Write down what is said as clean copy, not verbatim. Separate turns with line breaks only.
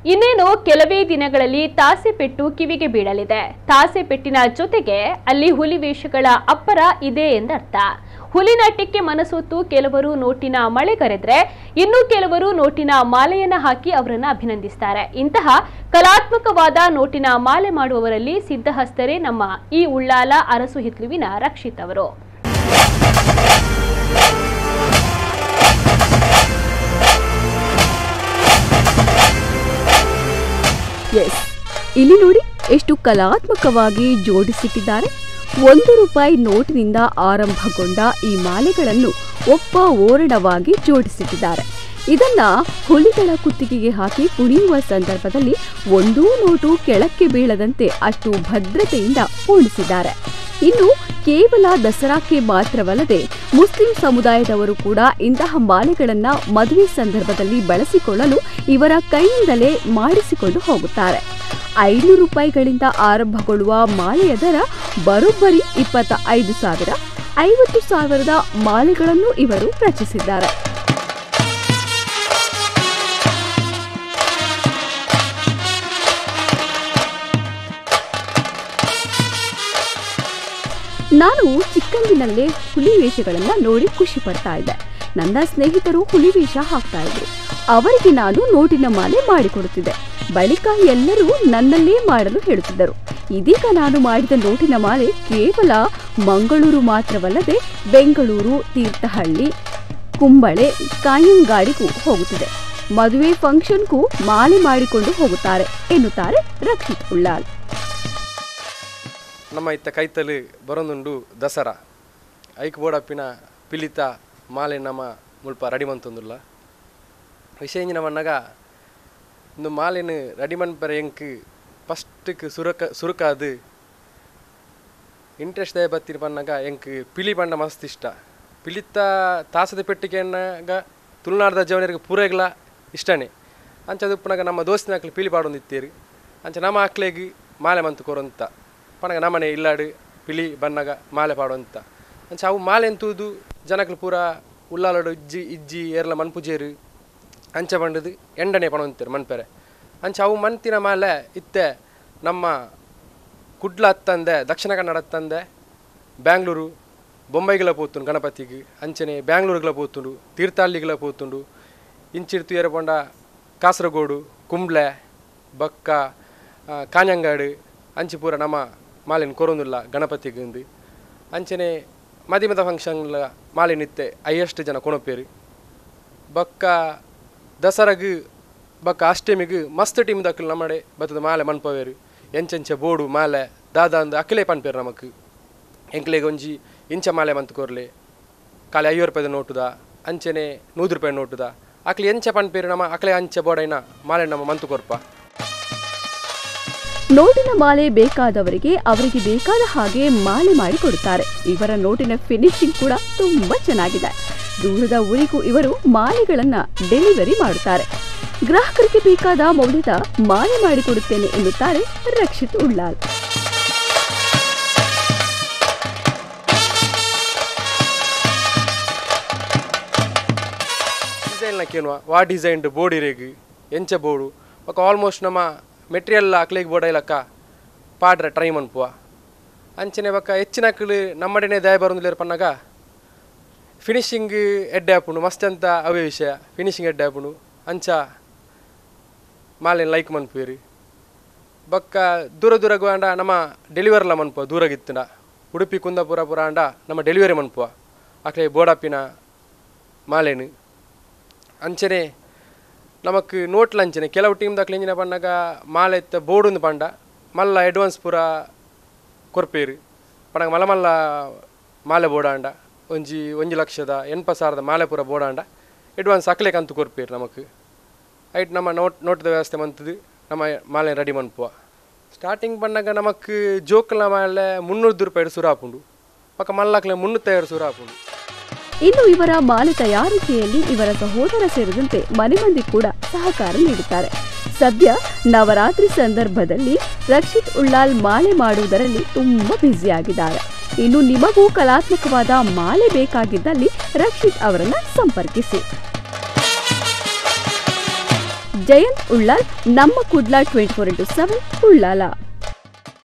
ಇನ್ನೇನು ಕೆಲವೇ ದಿನಗಳಲ್ಲಿ ತಾಸೆಪೆಟ್ಟು ಕಿವಿಗೆ ಬೀಳಲಿದೆ. ತಾಸೆಪೆಟ್ಟಿನ ಜೊತೆಗೆ ಅಲ್ಲಿ ಹುಲಿ ವೇಷಗಳ ಅಪ್ಪರ ಇದೆ ಎಂದರ್ಥ. ಹುಲಿನಾಟ್ಯಕ್ಕೆ ಮನಸೋತು ಕೆಲವರು ನೋಟಿನ ಮಳೆ ಕರೆದ್ರೆ ಇನ್ನು ಕೆಲವರು ನೋಟಿನ ಮಾಲೆಯನ್ನು ಹಾಕಿ ಅವರನ್ನು ಅಭಿನಂದಿಸ್ತಾರೆ. ಇಂತಹ ಕಲಾತ್ಮಕವಾದ ನೋಟಿನ ಮಾಲೆ ಮಾಡುವವರಲ್ಲಿ ಸಿದ್ಧಹಸ್ತರೇ ನಮ್ಮ ಈ ಉಳ್ಳಾಲ ಅರಸು ಹಿತ್ಲುವಿನ ರಕ್ಷಿತ್ ಅವರು.
ಎಸ್, ಇಲ್ಲಿ ನೋಡಿ ಎಷ್ಟು ಕಲಾತ್ಮಕವಾಗಿ ಜೋಡಿಸಿಟ್ಟಿದ್ದಾರೆ. 1 ರೂಪಾಯಿ ನೋಟಿನಿಂದ ಆರಂಭಗೊಂಡ ಈ ಮಾಲೆಗಳನ್ನು ಒಪ್ಪ ಓರಣವಾಗಿ ಜೋಡಿಸಿಟ್ಟಿದ್ದಾರೆ. ಇದನ್ನ ಹುಲಿಗಳ ಕುತ್ತಿಗೆಗೆ ಹಾಕಿ ಕುಣಿಯುವ ಸಂದರ್ಭದಲ್ಲಿ ಒಂದೂ ನೋಟು ಕೆಳಕ್ಕೆ ಬೀಳದಂತೆ ಅಷ್ಟು ಭದ್ರತೆಯಿಂದ ಪೋಣಿಸಿದ್ದಾರೆ. ಇನ್ನು ಕೇವಲ ದಸರಾಕ್ಕೆ ಮಾತ್ರವಲ್ಲದೆ ಮುಸ್ಲಿಂ ಸಮುದಾಯದವರು ಕೂಡ ಇಂತಹ ಮಾಲೆಗಳನ್ನು ಮದುವೆ ಸಂದರ್ಭದಲ್ಲಿ ಬಳಸಿಕೊಳ್ಳಲು ಇವರ ಕೈಯಿಂದಲೇ ಮಾಡಿಸಿಕೊಂಡು ಹೋಗುತ್ತಾರೆ. 500 ರೂಪಾಯಿಗಳಿಂದ ಆರಂಭಗೊಳ್ಳುವ ಮಾಲೆಯ ದರ ಬರೋಬ್ಬರಿ 25,000, 50,000 ಮಾಲೆಗಳನ್ನು ಇವರು ರಚಿಸಿದ್ದಾರೆ. ನಾನು ಚಿಕ್ಕಂದಿನಲ್ಲೇ ಹುಲಿ ವೇಷಗಳನ್ನು ನೋಡಿ ಖುಷಿ ಪಡ್ತಾ ಇದ್ದೆ. ನನ್ನ ಸ್ನೇಹಿತರು ಹುಲಿ ವೇಷ ಹಾಕ್ತಾ ಇದ್ರು. ಅವರಿಗೆ ನಾನು ನೋಟಿನ ಮಾಲೆ ಮಾಡಿಕೊಡುತ್ತಿದ್ದೆ. ಬಳಿಕ ಎಲ್ಲರೂ ನನ್ನಲ್ಲೇ ಮಾಡಲು ಹೇಳುತ್ತಿದ್ದರು. ಇದೀಗ ನಾನು ಮಾಡಿದ ನೋಟಿನ ಮಾಲೆ ಕೇವಲ ಮಂಗಳೂರು ಮಾತ್ರವಲ್ಲದೆ ಬೆಂಗಳೂರು, ತೀರ್ಥಹಳ್ಳಿ, ಕುಂಬಳೆ, ಕಾಯಂಗಾಡಿಗೂ ಹೋಗುತ್ತಿದೆ. ಮದುವೆ ಫಂಕ್ಷನ್ಗೂ ಮಾಲೆ ಮಾಡಿಕೊಂಡು ಹೋಗುತ್ತಾರೆ ಎನ್ನುತ್ತಾರೆ ರಕ್ಷಿತ್ ಉಳ್ಳಾಲ್.
ನಮ್ಮ ಇತ್ತ ಕೈತಲು ಬರೋದುಂಡು ದಸರಾ ಐಕ್ ಬೋಡಪ್ಪಿನ ಪಿಲಿತ ಮಾಲೆ ನಮ್ಮ ಮುಲ್ಪ ರೆಡಿ ಮಂತೊಂದುಲ್ಲ. ವಿಷಯ ಮಣ್ಣಾಗ ಇಂದು ಮಾಲೆನು ರೆಡಿ ಮನ್ಪರೆ ಎಂಕ್ ಫಸ್ಟ್ಗೆ ಸುರುಕಾದು ಇಂಟ್ರೆಸ್ಟ್ ದಯ ಬತ್ತಿನ ಪನ್ನಾಗ ಎಂಕ್ ಪಿಲಿ ಬಣ್ಣ ಮಸ್ತ್ ಇಷ್ಟ. ಪಿಲಿತ ತಾಸದ ಪೆಟ್ಟಿಗೆನ್ನಾಗ ತುಳುನಾಡ್ದ ಜವನರಿಗೆ ಪೂರೆಗ್ಲ ಇಷ್ಟನೇ. ಅಂಚ ಉಪ್ಪನಾಗ ನಮ್ಮ ದೋಸ್ತಿನ ಆಕ್ಲು ಪಿಲಿ ಪಾಡೊಂದಿತ್ತೀರಿ. ಅಂಚ ನಮ್ಮ ಆಕ್ಲೆಗ್ ಮಾಲೆ ಮಂತು ಕೊರಂತ ಪನಗ ನಮ್ಮನೆ ಇಲ್ಲಾಡು ಪಿಲಿ ಬಣ್ಣಗ ಮಾಲೆ ಪಾಡುವಂತ. ಅಂಚ ಅವು ಮಾಲೆ ಎಂತೂದು ಜನಕ್ಲು ಪೂರ ಉಳ್ಳಾಲಡು ಇಜ್ಜಿ ಇಜ್ಜಿ ಏರ್ಲ ಮನ್ಪುಜೇರು ಅಂಚ ಬಂಡದು ಎಂಡನೆ ಪಣವಂತರು ಮನ್ಪೆರೆ. ಅಂಚ ಅವು ಮಂತಿನ ಮಾಲೆ ಇತ್ತೆ ನಮ್ಮ ಕುಡ್ಲ ಹತ್ತಂದೆ, ದಕ್ಷಿಣ ಕನ್ನಡ ಹತ್ತಂದೆ, ಬ್ಯಾಂಗ್ಳೂರು ಬೊಂಬೈಗಳ ಪೋತುಂಡು ಗಣಪತಿಗೆ, ಅಂಚನೆ ಬ್ಯಾಂಗ್ಳೂರುಗಳ ಪೋತುಂಡು, ತೀರ್ಥಹಳ್ಳಿಗಳ ಪೋತುಂಡು, ಇಂಚಿರ್ತು ಏರಪೊಂಡ ಕಾಸರಗೋಡು, ಕುಂಬ್ಳೆ, ಬಕ್ಕ, ಕಾഞ്ഞಂಗಾಡು ಅಂಚಿ ಪೂರ ನಮ್ಮ ಮಾಲೆನ ಕೊರೊಂದುಲ್ಲ ಗಣಪತಿಗೆ. ಅಂಚನೆ ಮದಿಮದ ಫಂಕ್ಷನ್ಲ ಮಾಲೆ ನಿತ್ತೆ ಐಯಷ್ಟು ಜನ ಕೊಣಪೇರು. ಬಕ್ಕ ದಸರಾಗು ಬಕ್ಕ ಅಷ್ಟಮಿಗೆ ಮಸ್ತ್ ಟೀಮ್ ದಕ್ಕಲು ನಮ್ಮಡೆ ಬತ್ತದ ಮಾಲೆ ಮನ್ಪವೇರು. ಎಂಚೆಂಚೆ ಬೋಡು ಮಾಲೆ ದಾದ ಅಂದು ಅಕ್ಕಲೇ ಪನ್ಪೇರು ನಮಕ್. ಎಂಕ್ಲೆಗೆ ಒಂಜಿ ಇಂಚ ಮಾಲೆ ಮಂತು ಕೊರ್ಲೆ ಖಾಲಿ 50 ರೂಪಾಯಿದ ನೋಟುದ, ಅಂಚನೆ 100 ರೂಪಾಯಿ ನೋಟುದ ಅಕ್ಲೆ ಎಂಚ ಪನ್ಪೇರು ನಮ್ಮ ಅಕ್ಲೆ ಅಂಚೆ ಬೋಡೈನ ಮಾಲೆ ನಮ್ಮ ಮಂತು ಕೊರ್ಪ.
ನೋಟಿನ ಮಾಲೆ ಬೇಕಾದವರಿಗೆ ಅವರಿಗೆ ಬೇಕಾದ ಹಾಗೆ ಮಾಲೆ ಮಾಡಿಕೊಡುತ್ತಾರೆ. ಇವರ ನೋಟಿನ ಫಿನಿಶಿಂಗ್ ಕೂಡ ತುಂಬಾ ಚೆನ್ನಾಗಿದೆ. ದೂರದ ಊರಿಗೂ ಇವರು ಮಾಲೆಗಳನ್ನ ಡೆಲಿವರಿ ಮಾಡುತ್ತಾರೆ. ಗ್ರಾಹಕರಿಗೆ ಬೇಕಾದ ಮೌಲ್ಯದ ಮಾಲೆ ಮಾಡಿಕೊಡುತ್ತೇನೆ ಎನ್ನುತ್ತಾರೆ ರಕ್ಷಿತ್ ಉಳ್ಳಾಲ್.
ಡಿಸೈನ್ ವಾ ಡಿಸೈನ್ ಬೋರ್ಡ್ ಎಂಚ ಬೋರ್ಡು ಬೊಕ ಆಲ್ಮೋಸ್ಟ್ ನಮ್ಮ ಮೆಟೀರಿಯಲ್ ಅಕ್ಲೆಗ್ ಬೋಡೈಲಕ್ಕ ಪಾಡ್ರೆ ಟ್ರೈ ಮನ್ಪುವ. ಅಂಚನೆ ಬೊಕ ಹೆಚ್ಚಿನ ಅಕ್ಲು ನಮ್ಮಡೆನೆ ದಯ ಬರೋದಿಲ್ಲ ಪನ್ನಾಗ ಫಿನಿಶಿಂಗ್ ಎಡ್ಡೆ ಆಪುಂಡು ಮಸ್ತ್ ಅಂತ ಅವೇ ವಿಷಯ. ಫಿನಿಶಿಂಗ್ ಎಡ್ಡೆ ಆಪುಂಡು ಅಂಚ ಮಾಲೆ ಲೈಕ್ ಮನ್ಪುವೇರು. ಬೊಕ್ಕ ದೂರ ದೂರಗು ಆಂಡ ನಮ್ಮ ಡೆಲಿವರಿಲ ಮನ್ಪುವ. ದೂರಗಿತ್ತುಂಡ ಉಡುಪಿ ಕುಂದಾಪುರ ಪುರ ಆಂಡ ನಮ್ಮ ಡೆಲಿವರಿ ಮನ್ಪುವ ಅಕ್ಲೆ ಬೋಡಾಪಿನ ಮಾಲೆನು. ಅಂಚನೆ ನಮಕ್ ನೋಟ್ಲ ಅಂಚನೆ ಕೆಲವು ಟೀಮ್ ದಾಖಲೆ ಎಂಜಿನ ಪನ್ನಾಗ ಮಾಲೆ ಇತ್ತ ಬೋರ್ಡುಂದು ಪಂಡ ಮಲ್ಲ ಅಡ್ವಾನ್ಸ್ ಪೂರ ಕೊರ್ಪೇರು. ಪಣಗ ಮಲ್ಲ ಮಲ್ಲ ಮಾಲೆ ಬೋಡಾಂಡ ಒಂಜಿ 1 ಲಕ್ಷದ 80,000 ಮಾಲೆ ಪೂರ ಬೋಡಾಂಡ ಅಡ್ವಾನ್ಸ್ ಅಕ್ಲೆ ಕಂತು ಕೊರ್ಪೇರು ನಮಕ್. ಐಟ್ ನಮ್ಮ ನೋಟದ ವ್ಯವಸ್ಥೆ ಮಂತದು ನಮ್ಮ ಮಾಲೆ ರೆಡಿ ಮನ್ಪುವ. ಸ್ಟಾರ್ಟಿಂಗ್ ಪನ್ನಾಗ ನಮಕ್ ಜೋಕಲ ಮಾಲೆ 300 ರೂಪಾಯಿ ಸುರ ಆಪುಂಡು, ಪಕ್ಕ ಮಲ್ಲಕ್ಲೆ 350 ಸುರ ಆಪುಂಡು.
ಇನ್ನು ಇವರ ಮಾಲೆ ತಯಾರಿಕೆಯಲ್ಲಿ ಇವರ ಸಹೋದರ ಸೇರಿದಂತೆ ಮನೆ ಮಂದಿ ಕೂಡ ಸಹಕಾರ ನೀಡುತ್ತಾರೆ. ಸದ್ಯ ನವರಾತ್ರಿ ಸಂದರ್ಭದಲ್ಲಿ ರಕ್ಷಿತ್ ಉಳ್ಳಾಲ್ ಮಾಲೆ ಮಾಡುವುದರಲ್ಲಿ ತುಂಬಾ ಬ್ಯುಸಿಯಾಗಿದ್ದಾರೆ. ಇನ್ನು ನಿಮಗೂ ಕಲಾತ್ಮಕವಾದ ಮಾಲೆ ಬೇಕಾಗಿದ್ದಲ್ಲಿ ರಕ್ಷಿತ್ ಅವರನ್ನ ಸಂಪರ್ಕಿಸಿ. ಜಯಂತ್ ಉಳ್ಳಾಲ್, ನಮ್ಮ ಕುಡ್ಲ 24x7 Ullal.